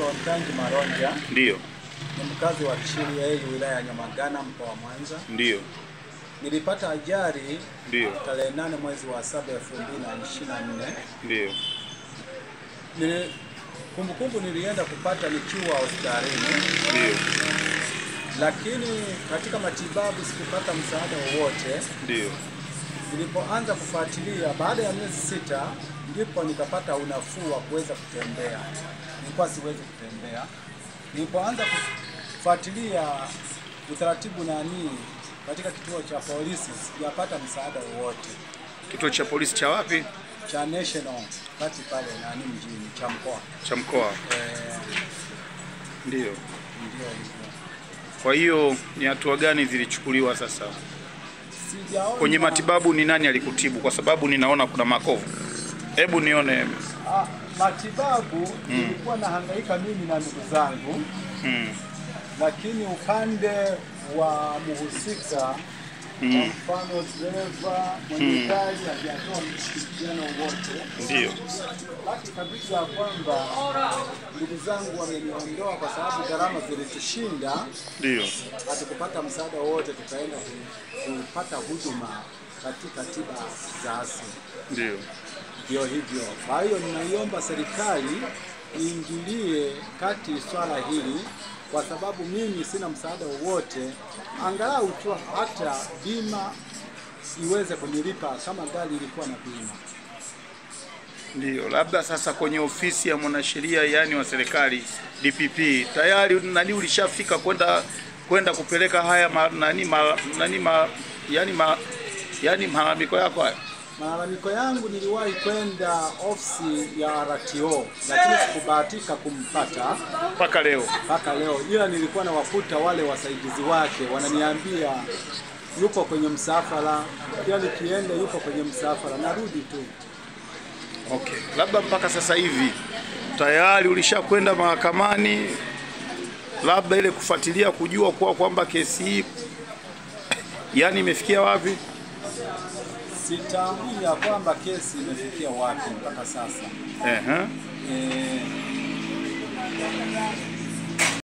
Naitwa Mtangi Maronja. Ndio. Ni mkazi wa Kishiria, wilaya ya Nyamagana, mkoa wa Mwanza. Ndio. Nilipata ajali ndio tarehe 8 mwezi wa 7 2024. Ndio. Kumbukumbu nilienda kupata nikiwa hospitalini. Ndio. Lakini katika matibabu sikupata msaada wowote. Ndio. Nilipoanza kufuatilia baada ya miezi 6 ndipo nikapata unafuu wa kuweza kutembea. Nilikuwa siwezi kutembea. Nilipoanza kufuatilia utaratibu nani katika kituo cha polisi sijapata msaada wowote. Kituo cha polisi cha wapi? Cha National kati pale nani mjini, cha mkoa. Cha mkoa. Ndio. Ndio hivyo. Kwa hiyo ni hatua gani zilichukuliwa sasa? Sijaona. Kwenye matibabu ni nani alikutibu? Kwa sababu ninaona kuna makovu. Hebu nione. Matibabu nilikuwa nahangaika mimi na ndugu zangu. Lakini upande wa muhusika, kwa mfano dereva mwenye gari hajatoa ushirikiano wote. Ndio. Baki kabisa kwamba ndugu zangu wameniondoa kwa sababu gharama zilitushinda. Ndio. Hatukupata msaada wote, tukaenda kupata huduma katika tiba za asili. Ndio. Ndio hivyo. Kwa hiyo ninaiomba serikali iingilie kati swala hili, kwa sababu mimi sina msaada wowote, angalau tu hata bima iweze kunilipa kama gari ilikuwa na bima. Ndio, labda sasa kwenye ofisi ya mwanasheria yani wa serikali DPP tayari nani ulishafika kwenda kupeleka haya yani malalamiko yako haya? Malalamiko yangu niliwahi kwenda ofisi ya RTO lakini sikubahatika kumpata mpaka leo. Mpaka leo, ila nilikuwa nawakuta wale wasaidizi wake wananiambia yupo kwenye msafara, ila nikienda yupo kwenye msafara narudi tu. Okay. Labda mpaka sasa hivi tayari ulishakwenda mahakamani, labda ile kufuatilia kujua kwa kwamba kesi hii yani imefikia wapi? Sitambui ya kwamba kesi imefikia wapi mpaka sasa.